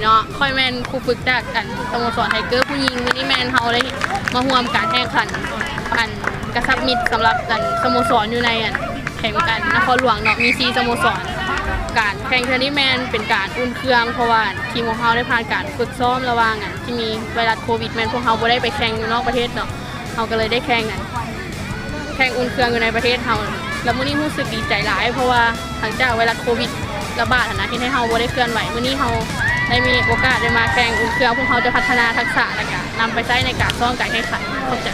ເນາະ ຂ້ອຍແມ່ນຄູຝຶກຈາກ ອັນ ສະໂມສອນໄທເກີຜູ້ຍິງ. ມື້ນີ້ແມ່ນເຮົາໄດ້ມາຮ່ວມການແຂ່ງຂັນ ອັນ ກະຊັບມິດສຳລັບ ອັນ ສະໂມສອນຢູ່ໃນ ອັນ ແຂ່ງກັນນະຄອນຫຼວງເນາະ ມີສີ່ສະໂມສອນ. ການແຂ່ງເທື່ອນີ້ແມ່ນເປັນການອຸ່ນເຄື່ອງ ເພາະວ່າທີມຂອງເຮົາໄດ້ຜ່ານການຝຶກຊ້ອມລະຫວ່າງ ອັນ ທີ່ມີໄວຣັສໂຄວິດ ແມ່ນພວກເຮົາບໍ່ໄດ້ໄປແຂ່ງຢູ່ນອກປະເທດເນາະ ເຮົາກໍເລີຍໄດ້ແຂ່ງ ອັນ ແຂ່ງອຸ່ນເຄື່ອງຢູ່ໃນປະເທດເຮົາ. ແລ້ວມື້ນີ້ຮູ້ສຶກດີໃຈຫຼາຍ ເພາະວ່າຫຼັງຈາກໄວຣັສໂຄວິດລະບາດຫັ້ນນະ ເຮັດໃຫ້ເຮົາບໍ່ໄດ້ເຄື່ອນໄຫວ. ມື້ນີ້ເຮົາໄດ້ມີໂອກາດໄດ້ມາແຂ່ງອຸ່ນເຄື່ອງ ພວກເຮົາຈະພັດທະນາທັກສະ ແລ້ວກະນຳໄປໃຊ້ໃນການຊ້ອມການແຂ່ງຂັນ. ຂອບໃຈ.